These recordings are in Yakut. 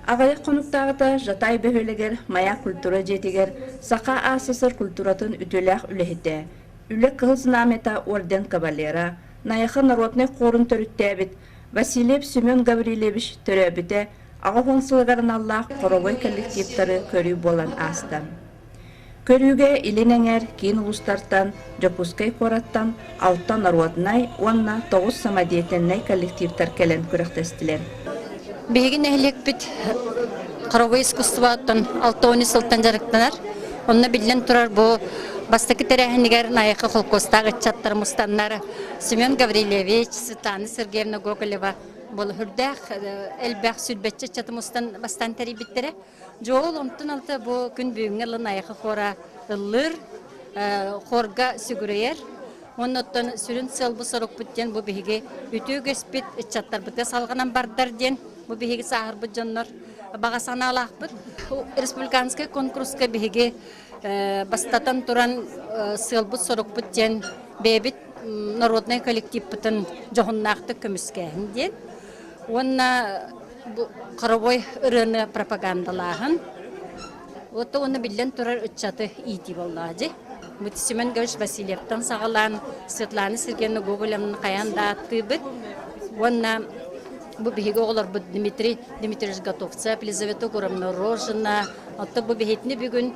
Аҕыйах хонуктааҕыта Жатай бөһүөлэгэр Маяк культура дьиэтигэр Саха АССР культуратын үтүөлээх үлэһитэ, Үлэ Кыһыл Знамята орден кавалера, Найахы народнай хорун төрүттээбит Васильев Семен Гаврильевич төрөөбүтэ 80 сылыгар аналлаах хоровой коллективтары көрүү буолан ааста. Көрүүгэ Илин Эҥэр киин улуустартан, Дьокуускай куораттан алта народнай уонна тоҕус самодеятельнай коллективтар кэлэн күрэхтэстилэр. Биһиги нэһилиэкпит хоровой искусствоттан 60 сылтан дьарыктанар. Онно биллэн турар бу бастакы тэрээһинигэр Найахы холкуостаах ыччаттар мустаннар Семен Гаврильевич, Светлана Сергеевна Гоголева бұл үрдээх элбэх сүрбэччэ ыччаты мустан бастаан тэрийбиттэрэ. Дьоол онтон алта бу күн бүгүҥҥэ ылан айахы хора ыллыыр, хорга сүгүрүйэр. Оннуттан сүрүн сыалбы сорукпут диэн бу биһиги үтүө үгэспит ыччаттарбытыгар салҕанан бардар диэн бу биһиги сааһырбыт дьоннор баҕа санаалаахпыт. Республиканскай конкурска биһиги бастатан туран сыалбыт сорукпут диэн бэйэбит народнай коллективпытын дьоһуннаахтык көмүскээһин диэн. Уонна бу хоровой ырыаны пропагандалааһын. Вот уонна биллэн турар ыччаты иитии буоллаҕа дии. Бу Семен Гаврилович Васильевтан саҕалаан Светлана Сергеевна Гоголевна хайаан да ааттыыбыт. Уонна бу биһиги оҕолорбут Дмитрий Дмитриевич Готовцев, Елизавета Егоровна Рожина, оттон бу биһитини бүгүн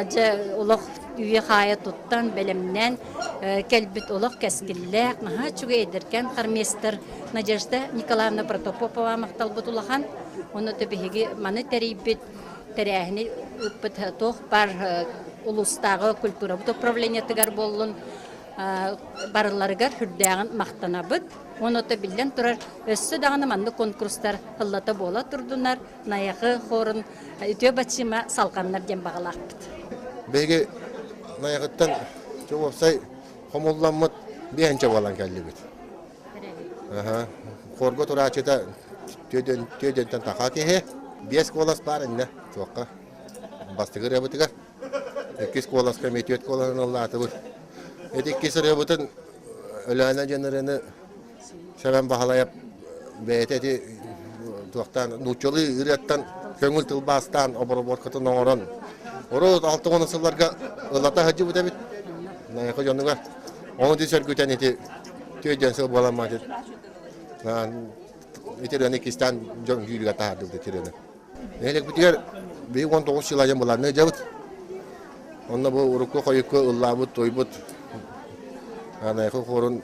дьэ олох үйэ-хаайа туттан, бэлэмнээн кэлбит олох кэскиллээх, наһаа үчүгэй эдэркээн хормейстер Надежда Николаевна Протопопова махталбыт улахан. Онно биһиги маны тэрийбит, тэрээһини ыыппыт туох баар улуустааҕы культурабыт управлениетыгар буоллун барыларыгар сүрдээҕин махтанабыт. Онно биллэн турар, өссө даҕаны маннык конкурстар ыллата буола турдунар, Найахы хорун үтүө бачыма салҕаннар диэн баҕалаахпыт. Биһиги Найахыттан уопсай хомулламмыт биэһинчэ буолан кэллибит. Хорго турааччыта түөдөнтөн таха киһи. Биэс куолас баар иннэ туохха бастакы ырыабытыгар. Иккис куоласка эмиэ түөрт куолаһын ыллаатыбыт. Ити иккис ырыабытын Өлөөнө диэн ырыаны Сэмэн Баһылайап бэйэтэ ити туохтаан нууччалыы ырыаттан көҥүл тылбаастаан обработкатын оҥорон урут 60 сылларга ылата сылдьыбыт эбит Найахы дьонугар. Ону ди сөргүтэн ити түөдьэн сыл буолан маатит ити ырыаны иккистээн дьон дьүүлүгэр таһаардыбыт ити ырыаны. Нэһилиэкпитигэр биһиги 19 сыл айан былаанныы дьабыт. Онно бу урукку хойукку ыллаабыт, туойбут Найахы хорун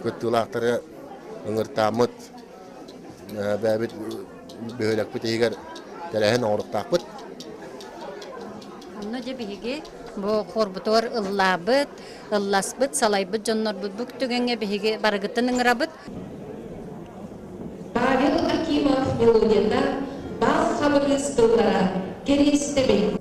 кыттыылаахтары ыҥыртааммыт бэйэбит бөһүөлэкпит иһигэр тэрээһин оҥоруохтаахпыт. Онно дьэ биһиги бу хорбутугар ыллаабыт, ылласпыт, салайбыт дьоннорбут бу түгэҥҥэ биһиги барыгытын ыҥырабыт. Павел Акимов мелодията Бал хабырыыс тыллара Кэриэстэбил.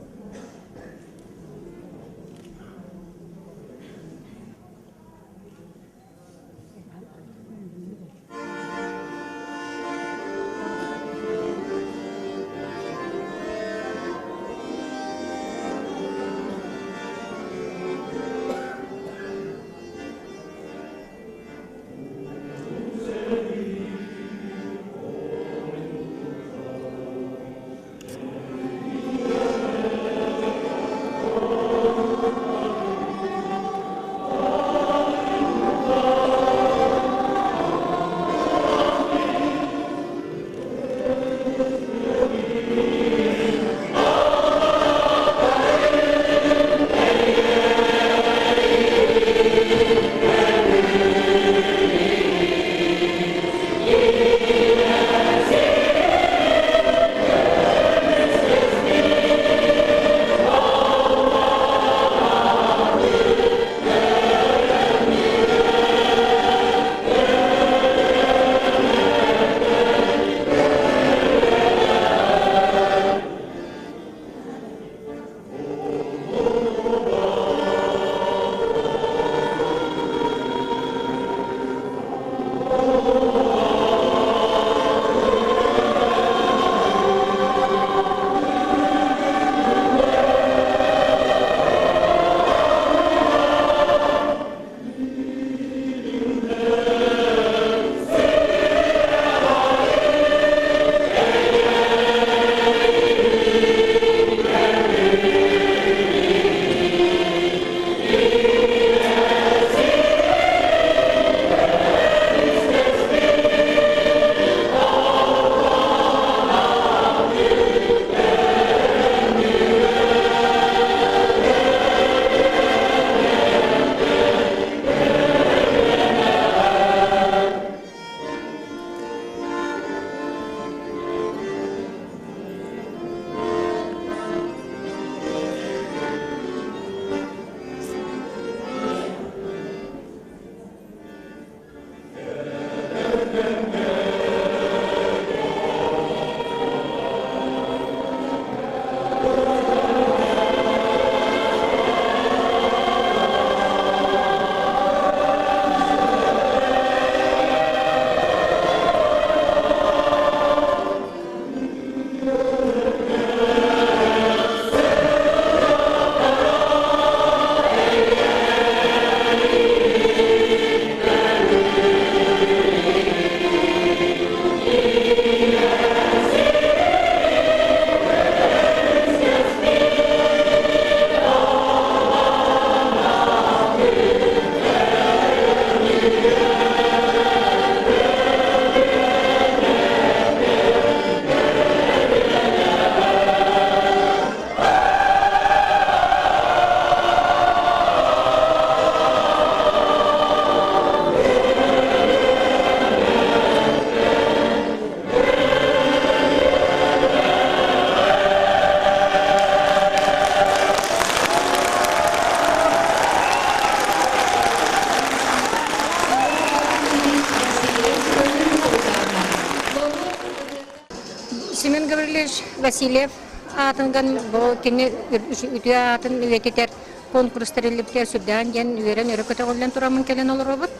Семен Гаврильевич Васильев аатынган бу кини үтүө аатын үйэтитэр конкурс тэриллибитигэр сүрдээн диэн үөрэн өрө көтөҕүллэн тураммын кэлэн олоробут.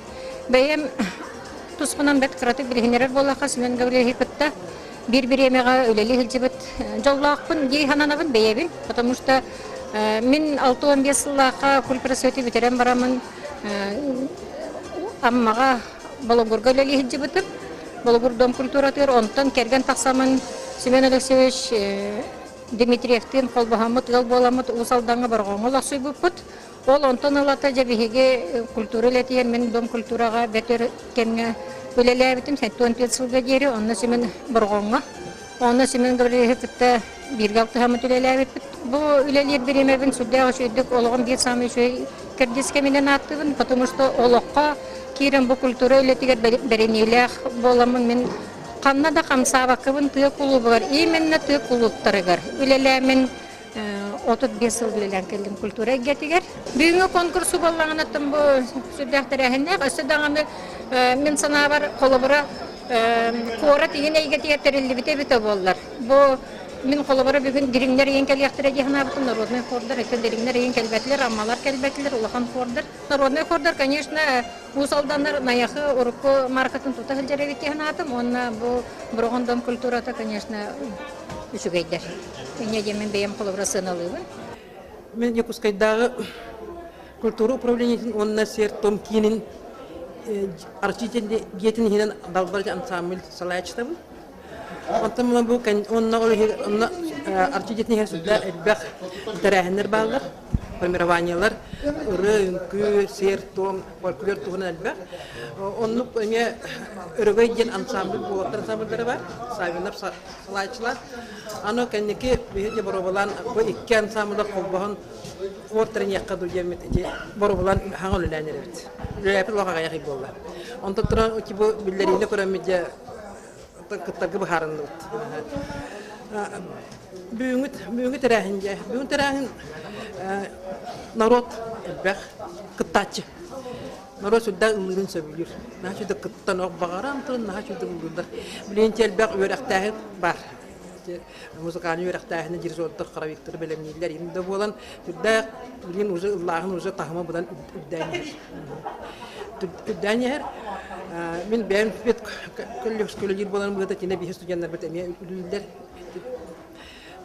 Бэйэм туспунан бэрт кыратык билиһиннэрэр буоллахха Семен Гаврильевиһы кытта биир бириэмэҕэ үлэлии сылдьыбыт дьоллоохпун дии сананабын бэйэбин, потому что мин 65 сыллаахха культпросветы бүтэрэн бараммын Аммаҕа Болугурга үлэлии сылдьыбытым. Болугур дом культуратыгар онтон кэргэн тахсаммын Семен Алексеевич Дмитриевтиин холбоһоммут ыал буоламмыт Уус Алдаҥҥа Борҕоҥҥо олохсуйбуппут. Ол онтон ылата дьэ биһиги культура үлэтигэр мин дом культураҕа бэрт өр кэмҥэ үлэлээбитим 74 сылга диэри онно Семен Борҕоҥҥо онно Семен Гаврильевиһы кытта бииргэ алтыһаммыт үлэлээбиппит. Бу үлэлиир бириэмэбин сүрдээх үчүгэйдик олоҕум биир саамай үчүгэй кэрдиис кэминэн ааттыыбын, потому что олоххо киирэн бу культура үлэтигэр бэриниилээх буоламмын мин ханна да хамсаабаккабын тыа кулуубугар, именно тыа кулууптарыгар үлэлээмин 35 сыл үлэлээн кэллим культура эйгэтигэр. Бүгүҥҥү конкурсу буоллаҕына бу сүрдээх тэрээһиннээх. Өссө даҕаны мин санаабар холобура куорат иһин эйгэтигэр тэриллибитэ эбитэ буоллар. Бу мин холобура бүгүн дириҥнэр иһин кэлиэхтэрэ дии санаабытым. Народнай хордар, өттө дириҥнэр иһин кэлбэтилэр, аммалар кэлбэтилэр, улахан хордар. Народнай хордар, конечно, Уус Алданнар Найахы урукку маркатын тута сылдьар эбит дии санаатым. Уонна бу Бороҕон дом культурата, конечно, үчүгэйдэр. Инньэ диэн мин бэйэм холобура сыаналыыбын. Мен Якутскайдааҕы культура управлениетын уонна сиэр-туом киинин Арчы дьиэтин иһинэн Далбар ансамбль салайааччытабын. Онтон бу онно онно Арчы дьиэтин иһигэр сүрдээх элбэх тэрээһиннэр бааллар. Формированиелар, ырыа, үҥкүү, сиэр-туом, фольклор туһунан элбэх. Оннук эмиэ Өрөгөй диэн ансамбль буолуохтар ансамбльдара бар, Савинов салааччылар. Аны кэнники биһиги боруобалаан бу икки ансамблар холбоһон хор тэриниэххэ дуу диэммит ити боруобалаан хаҥа үлэлээн эрэбит. Үлэлээппит олох аҕыйах ый буолла. Онтон туран ити бу биллэриини көрөммүт дьэ кыттарга быһаарынныбыт. Бүгүҥҥү бүгүҥҥү тэрээһин дьэ бүгүн тэрээһин народ элбэх кыттааччы. Норуот сүрдээх ыллыырын сөбүлүүр. Наһаа үчүгэй кыттан ох баҕаран туран наһаа үчүгэй ыллыыллар. Билигин элбэх үөрэхтээһин бар. Музыкальнай үөрэхтээһини дирижердар, хоровиктары бэлэмнииллэр. Им да буолан сүрдээх билигин уже ыллааһын уже таһыма быдан үрдээн иһэр. Үрдээн иһэр. Мин бэйэм пед колледжка үлэлиир буолан быһыта тинэ биһи студеннарбыт эмиэ үлэлииллэр.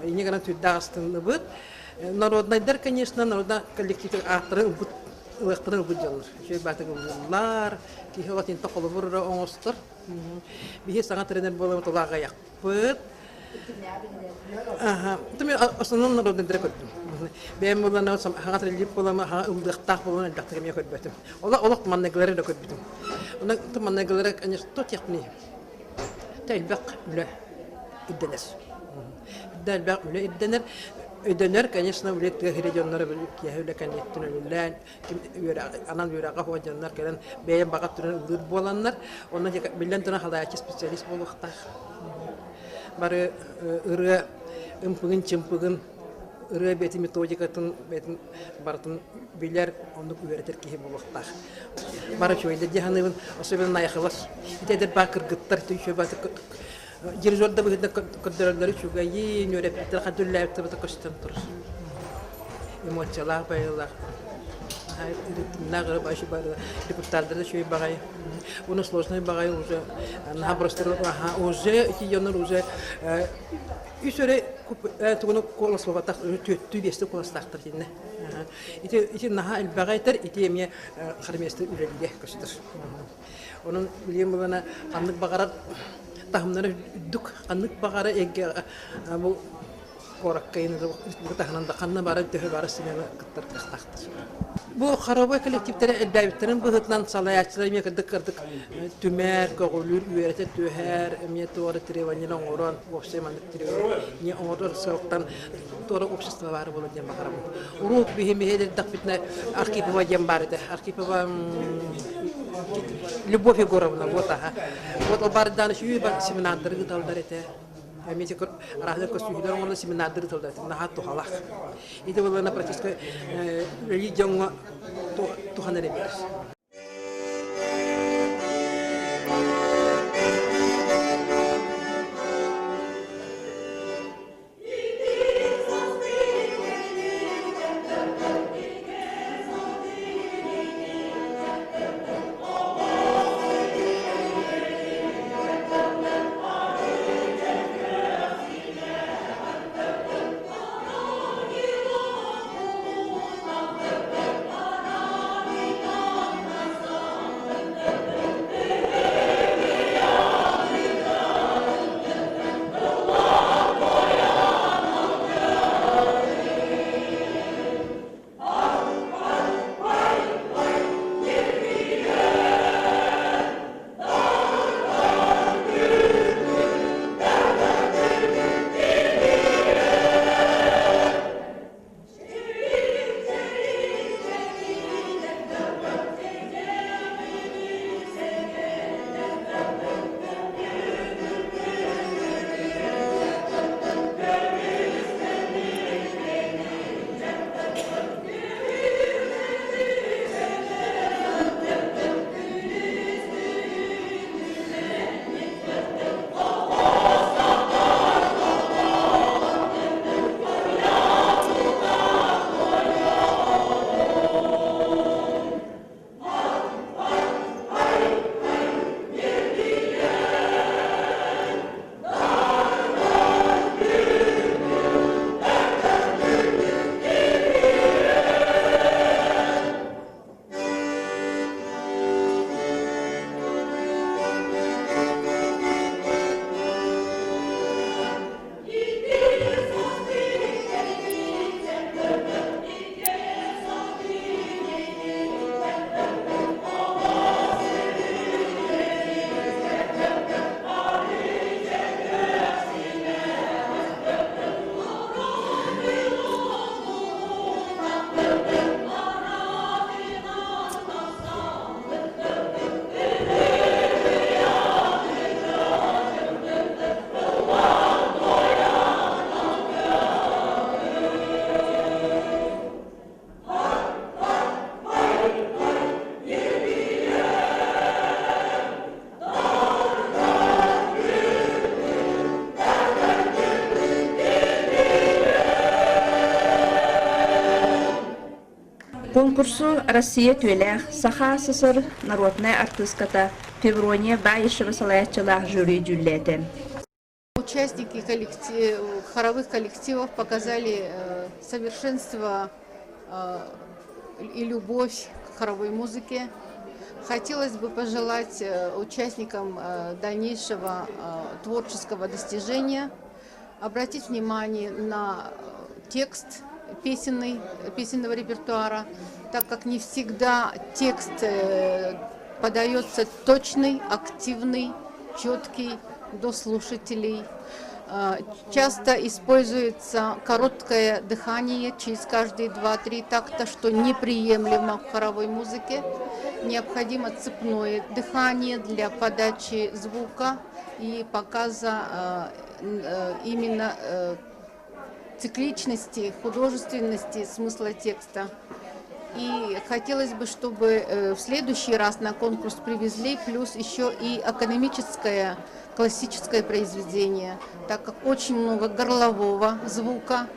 Инньэ гынан сүрдээх астынныбыт. Народнайдар, конечно, народнай коллектив ааттарын ылбыт ылыахтарын ылбыт дьоннор. Үчүгэй баатык ыллыыллар, киһи олох холобур эрэ оҥостор. Биһи саҥа тренер буоламмыт улааҕайахпыт. Аха, мен основном народный көрдүм. Бэйэм буолан хаҥа тренер буолам, хаҥа ыллыахтаах буолан элбэхтик эмиэ көрбөтүм. Олох олох манныгылары да көрбүтүм. Онон манныгылары, конечно, то техни. Элбэх үлэ ирдэнэр. Элбэх үлэ ирдэнэр. Өйдөнөр, конечно, үлэ тыа сирэ дьонноро киэһэ үлэ кэнниттэн үлэлээн, анал үөрэҕэ суох дьоннор кэлэн бэйэм баҕа өттүнэн ыллыыр буоланнар, онно биллэн туран халааччы специалист буолуохтаах. Бары ырыа ымпыгын-чымпыгын, ырыа бэйэтин методикатын бэйэтин барытын билэр, оннук үөрэтэр киһи буолуохтаах. Бары үчүгэйдэр дии саныыбын, особенно Найахылар. Ити эдэр баа кыргыттар үчүгэй Дирижер да быһыытынан көрдөрөллөрө үчүгэйин, үөрэппиттэр ханна үлэлээбиттэр барыта көстөн турар. Эмоциялаах байылаах. Репертуардара үчүгэй баҕайы. Уонна сложный баҕайы уже наһаа просто уже ити дьоннор уже үс өрө тугуну куоласлабатах түөттүү биэстэ куоластаахтар итиннэ. Ити ити наһаа элбэҕи этэр, ити эмиэ хормейстер үлэлиирэ көстөр. Онон билигин булана ханнык баҕарар таһымнара үрдүк, ханнык баҕара эйгэ бу куоракка республика таһынан да ханна бары төһө бары сымена кыттар кыахтаахтар. Бу хоровой коллективтэрэ элбээбиттэрин быһыытынан салайааччылар эмиэ кырдык-кырдык түмэр, көҕүлүүр, үөрэтэ түһэр, эмиэ туора требование оҥорон, уопсай маннык требование оҥорор сыалтан туора общество баар буолуо диэн баҕарабын. Уруок биһи эрдэхпитинэ Архипова диэн баар этэ. Архипова Любовь Егоровна, вот аха. Вот ол баардаан үчүгэй бар семинардары ыыталлар этэ. Эмиэ араһыгар көстүүһүлэр оҥорон семинардары ыыталлар этэ. Наһаа туһалаах. Ити буоллаҕына практически үлэлии дьоҥҥо туһанар эбит. Конкурсу Россия түөлээх Саха СССР народнай артыыската Феврония Баишева салайааччылаах жюри дьүүллээтэ. Участники коллектив, хоровых коллективов показали совершенство и любовь к хоровой музыке. Хотелось бы пожелать участникам дальнейшего творческого достижения, обратить внимание на текст песенный, песенного репертуара, так как не всегда текст подается точный, активный, четкий до слушателей. Часто используется короткое дыхание через каждые 2-3 такта, что неприемлемо в хоровой музыке. Необходимо цепное дыхание для подачи звука и показа именно цикличности, художественности смысла текста. И хотелось бы, чтобы в следующий раз на конкурс привезли плюс еще и академическое классическое произведение, так как очень много горлового звука.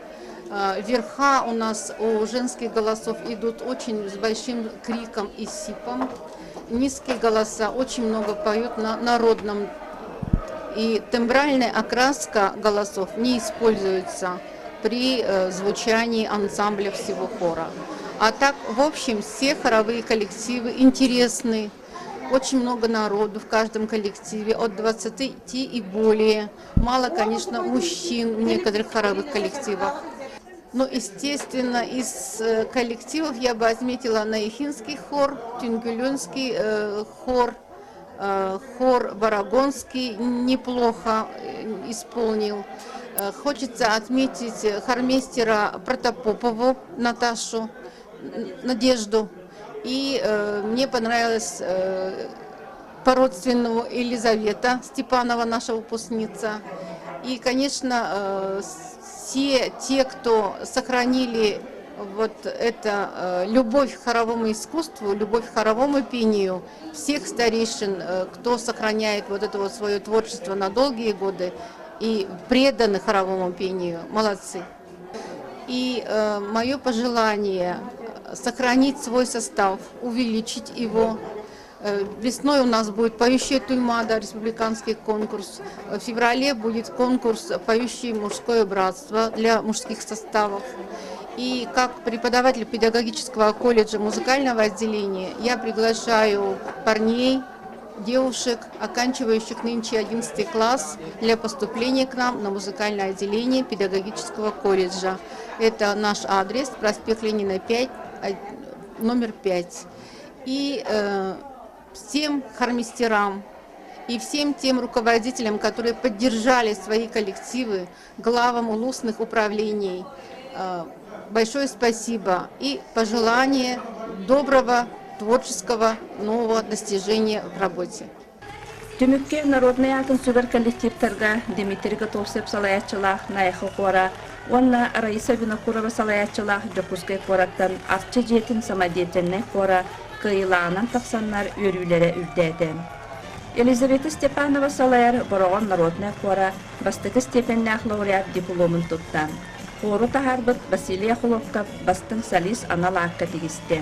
Верха у нас у женских голосов идут очень с большим криком и сипом. Низкие голоса очень много поют на народном. И тембральная окраска голосов не используется при звучании ансамбля всего хора. А так, в общем, все хоровые коллективы интересны. Очень много народу в каждом коллективе, от 20 и более. Мало, конечно, мужчин в некоторых хоровых коллективах. Но, естественно, из коллективов я бы отметила Наихинский хор, Тюнгюлюнский хор, хор Барагонский неплохо исполнил. Хочется отметить хормейстера Протопопову Наташу, Надежду. И мне понравилась по-родственному Елизавета Степанова, наша выпускница. И, конечно, все те, кто сохранили вот это любовь к хоровому искусству, любовь к хоровому пению, всех старейшин, кто сохраняет вот это вот свое творчество на долгие годы и преданы хоровому пению, молодцы. И мое пожелание сохранить свой состав, увеличить его. Весной у нас будет «Поющая Туймада», республиканский конкурс. В феврале будет конкурс «Поющее мужское братство» для мужских составов. И как преподаватель педагогического колледжа музыкального отделения я приглашаю парней, девушек, оканчивающих нынче 11 класс, для поступления к нам на музыкальное отделение педагогического колледжа. Это наш адрес, проспект Ленина 5, номер 5. И всем хормейстерам и всем тем руководителям, которые поддержали свои коллективы, главам улусных управлений, большое спасибо и пожелание доброго, творческого, нового достижения в работе. Түмүккэ народнай аатын сүгэр коллективтарга Дмитрий Готовцев салайааччылаах Найахы хора уонна Раиса Винокурова салайааччылаах Дьокуускай куораттан Арчы дьиэтин самодеятельнай хора кыайыылааҕынан тахсаннар үөрүүлэрэ үрдээтэ. Елизавета Степанова салайар Бороҕон народнай хора бастакы степеннээх лауреат дипломун тутта. Хору таһаарбыт Василий Охлопков бастыҥ солист анал аакка тигистэ.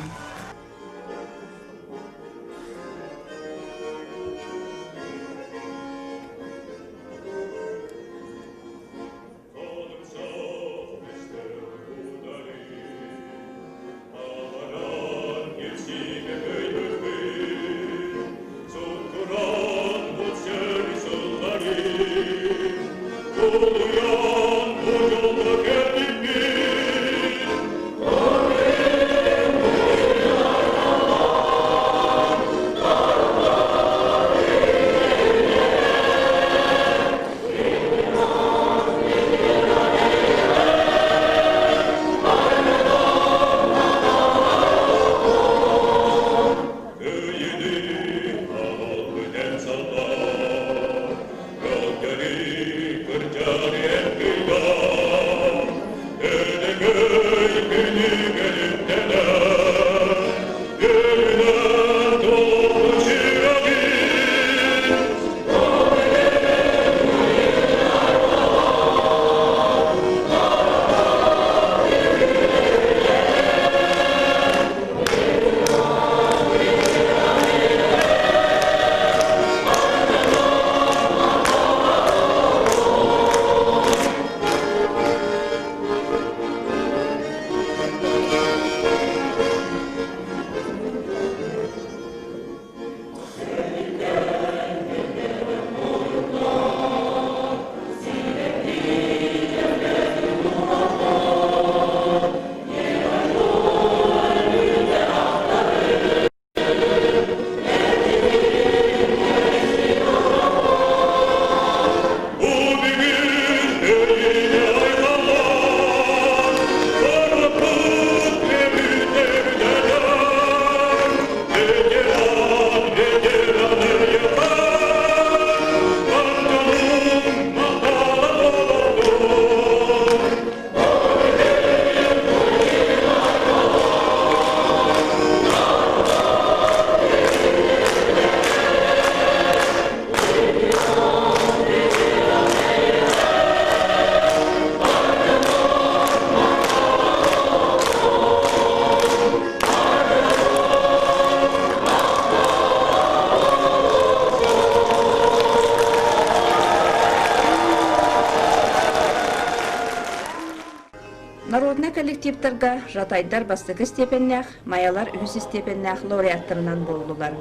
коллективтарга Жатайдар бастакы степеннээх, Майалар үһүс степеннээх лауреаттарынан буоллулар.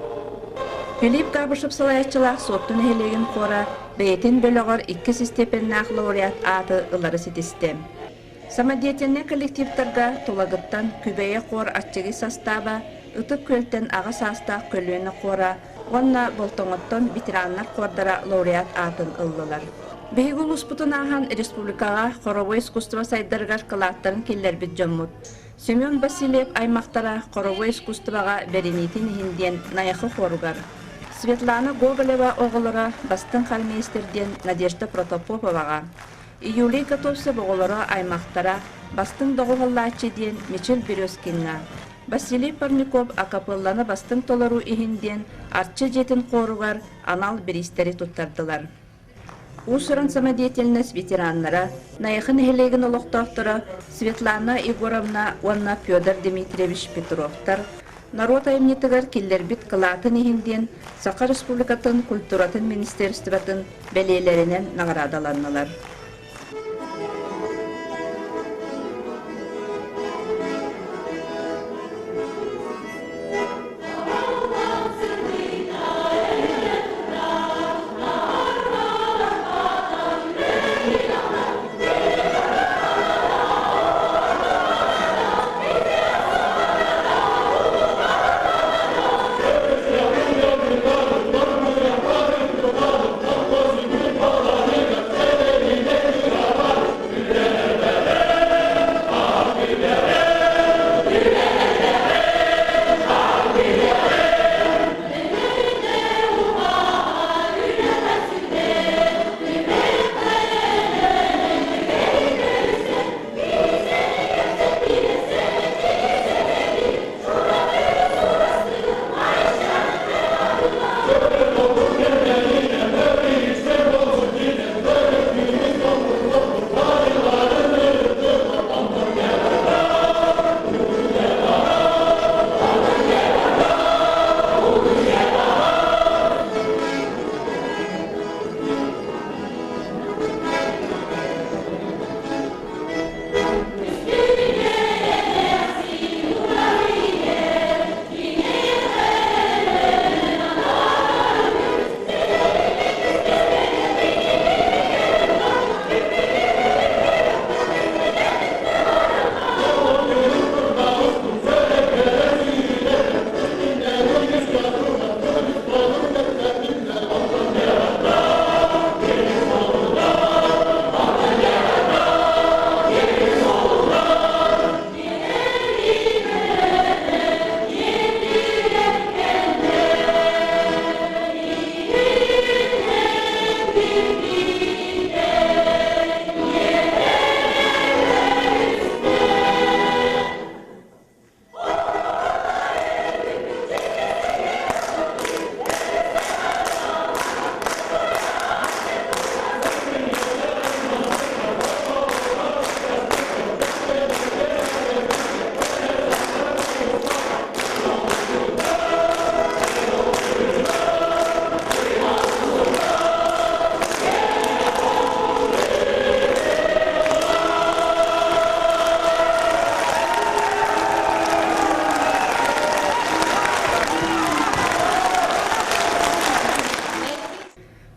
Филипп Габышев салайааччылаах Суотту нэһилиэгин хора бэйэтин бөлөҕөр иккис степеннээх лауреат ааты ылары ситистэ. Самодеятельнай коллективтарга Тулагыттан Күбэйэ хор аччыгый састааба, Ытык Күөлтэн аҕа саастаах көлүөнэ хора уонна Болтоҥоттон ветераннар хордара лауреат аатын ыллылар. Биһиги улууспутун ааһан республикаҕа хоровой искусство сайдарыгар кылааттарын киллэрбит дьоммут. Семен Васильев аймахтара хоровой искусствоҕа бэриниитин иһин диэн Найахы хоругар, Светлана Гоголева оҕолоро бастыҥ хормейстер диэн Надежда Протопоповаҕа, Юлий Готовцев оҕолоро аймахтара бастыҥ доҕуһуоллааччы диэн Мичил Березкиҥҥа, Василий Парников акапелланы бастыҥ толоруу иһин диэн Арчы дьиэтин хоругар анал бириистэри туттардылар. Уус-уран самодеятельность ветераннара, Найахы нэһилиэгин олохтоохторо Светлана Егоровна уонна Федор Дмитриевич Петровтар норуот айымньытыгар киллэрбит кылаатын иһин диэн Саха Республикатын культуратын министерствотын бэлиэлэринэн наҕараадаланнылар.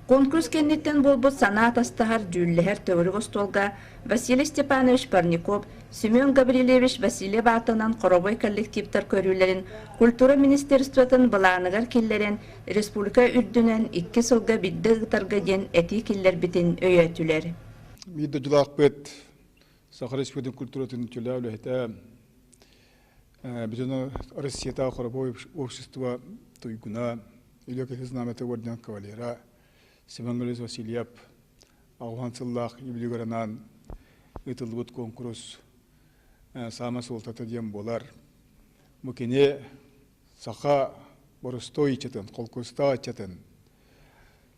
Конкурс кэнниттэн буолбут санаа атастаһар, дьүүллэһэр төгүрүк остуолга Василий Степанович Парников, Семен Гаврильевич Васильев аатынан хоровой коллективтар көрүүлэрин культура министерствотын былааныгар киллэрэн республика үрдүнэн икки сылга биирдэ ыытарга диэн этии киллэрбитин өйөөтүлэр. Биир дойдулаахпыт Саха Республикатын культуратын үтүөлээх үлэһитэ, бүтүн Россиятааҕы хоровой общество туйгуна, Илья Знамята орден кавалера Семен Гаврильевич Васильев аҕыс сыллаах юбилейгар анаан ыытыллыбыт куонкурус саамай суолтата диэн буолар. Бу кини саха боростуой ыччатын, холкуостаах ыччатын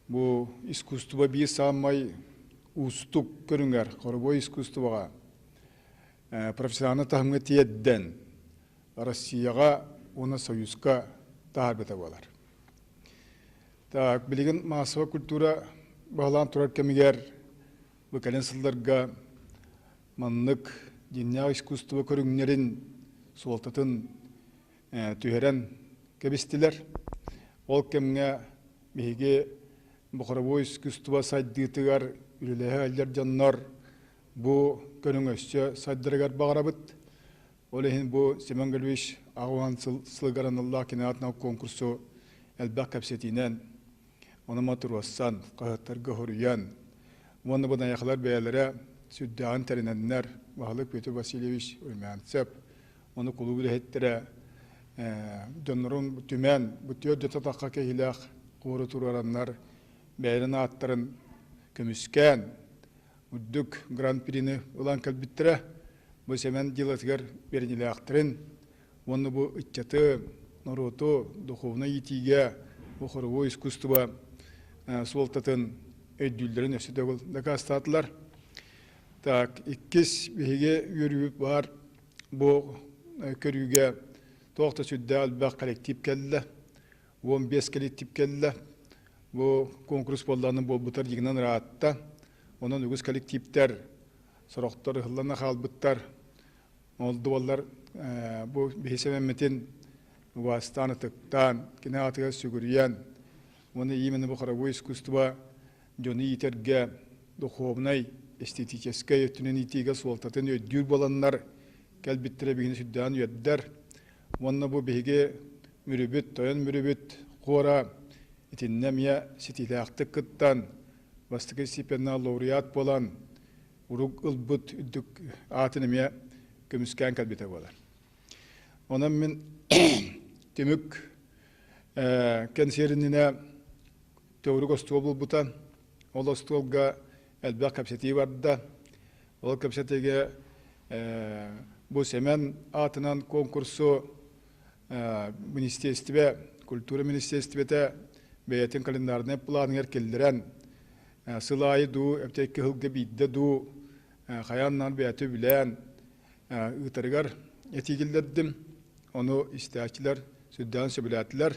бу искусство биир саамай уустук көрүҥэр, хоровой искусствоҕа профессиональнай таһымҥа тиэрдэн Россияҕа уонна Союзка таһаарбыта буолар. Так, билигин массовай культура баһылаан турар кэмигэр бу кэлин сылларга маннык дьиҥнээх искусство көрүҥнэрин суолтатын түһэрэн кэбистилэр. Ол кэмҥэ биһиги бохоровой искусство сайдыытыгар үлэлэһэ сылдьар дьоннор бу көрүҥ өссө сайдарыгар баҕарабыт. Ол иһин бу Семен Гаврильевич аҕыс сыл сылыгар аналлаах кини аатынан конкурсу элбэх кэпсэтиинэн, ону туруорсан, хаһыаттарга хоруйан, уонна бу найахалар бэйэлэрэ сүрдээҕин тэринэннэр, баһылык Петр Васильевич Румянцев, ону кулууп үлэһиттэрэ дьоннорун түмэн, бу түөрт дьоно киһилээх хуору туруораннар, бэйэлэрин ааттарын көмүскээн, үрдүк гран-прини ылан кэлбиттэрэ. Бу Сэмэн дьыалатыгар бэриниилээхтэрин уонна бу ыччаты, норуоту духовнай иитиигэ бу хоровой искусство суолтатын өйдүүллэрин өссө төгүл дакаастаатылар. Так, иккис биһиги үөрүүбүт баар бу көрүүгэ туох да сүрдээх элбэх коллектив кэллэ. 15 коллектив кэллэ. Бу конкурс буоллаҕына буолбутар дьиҥинэн ыраатта. Онон үгүс коллективтэр сорохтор ыһыллан хаалбыттар. Ол дуоллар бу биһи сэмэммитин убаастаан, ытыктаан, кини аатыгар сүгүрүйэн, уонна именно бу хоровой искусство дьону иитэргэ духовнай, эстетическэй өттүнэн иитиигэ суолтатын өйдүүр буоланнар кэлбиттэрэ биһигини сүрдээн үөрдэр. Уонна бу биһиги Мүрүбүт, Тойон Мүрүбүт хуора итиннэ эмиэ ситиилээхтик кыттан, бастакы степеннээх лауреат буолан, урук ылбыт үрдүк аатын эмиэ көмүскээн кэлбитэ буолар. Онон мин түмүк кэнсиэрининэ төгүрүк остуол булбута. Ол остуолга элбэх кэпсэтии барда. Ол кэпсэтиигэ бу Сэмэн аатынан конкурсу министиэстибэ, культура министиэстибэтэ бэйэтин календарнай планыгар киллэрэн сыл аайы дуу, эбэтэр кыһылга биирдэ дуу хайаан бэйэтэ үбүлээн ыытарыгар этии киллэрдим. Ону истээччилэр сүрдээн сөбүлээтилэр.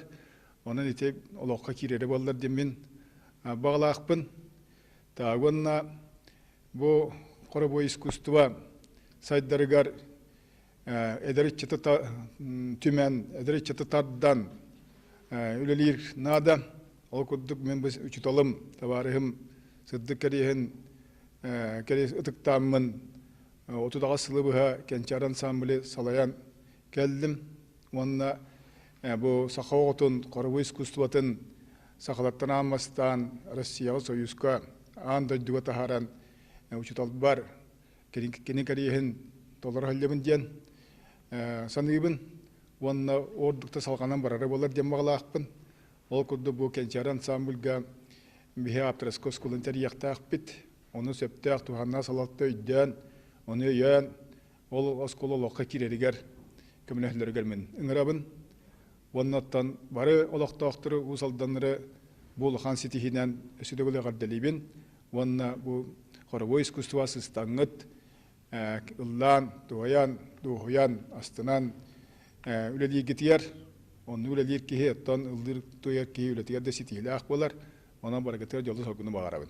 Онон ити олоххо киирэрэ буоллар диэн баҕалаахпын. Так уонна бу хоровой искусство сайдарыгар эдэр ыччаты түмэн, эдэр ыччаты тардан үлэлиир наада. Ол курдук мен учуталым, табаарыһым сырдык кэриэһин кэриэс ытыктааммын 38 сылы быһа Кэнчээри ансамблы салайан кэллим. Уонна бу саха оҕотун хоровой искусствотын сахалартан аан бастаан Россияҕа, Союзка, аан дойдуга таһааран учууталбар кини кэриэһин толоро сылдьабын диэн саныыбын уонна ордук да салҕанан барара буолар диэн баҕалаахпын. Ол курдук бу Кэнчээри ансамбльга биһи ааптарыска оскуоланы тэрийиэхтээхпит. Ону сөптөөх туһаннаах салалта өйдөөн, ону өйөөн, ол оскуола олоххо киирэригэр көмөлөһөллөрүгэр мин ыҥырабын. Уонна оттон бары олохтоохтору, Уус Алданнары бу улахан ситиһиинэн өссө төгүл эҕэрдэлиибин уонна бу хоровой искусство сыстаҥҥыт ыллаан, туойан, дуоһуйан, астынан үлэлииргитигэр, оннук үлэлиир киһи, оттон ыллыыр туойар киһи үлэтигэр да ситиһиилээх буолар. Онон барыгытыгар дьолу-соргуну баҕарабын.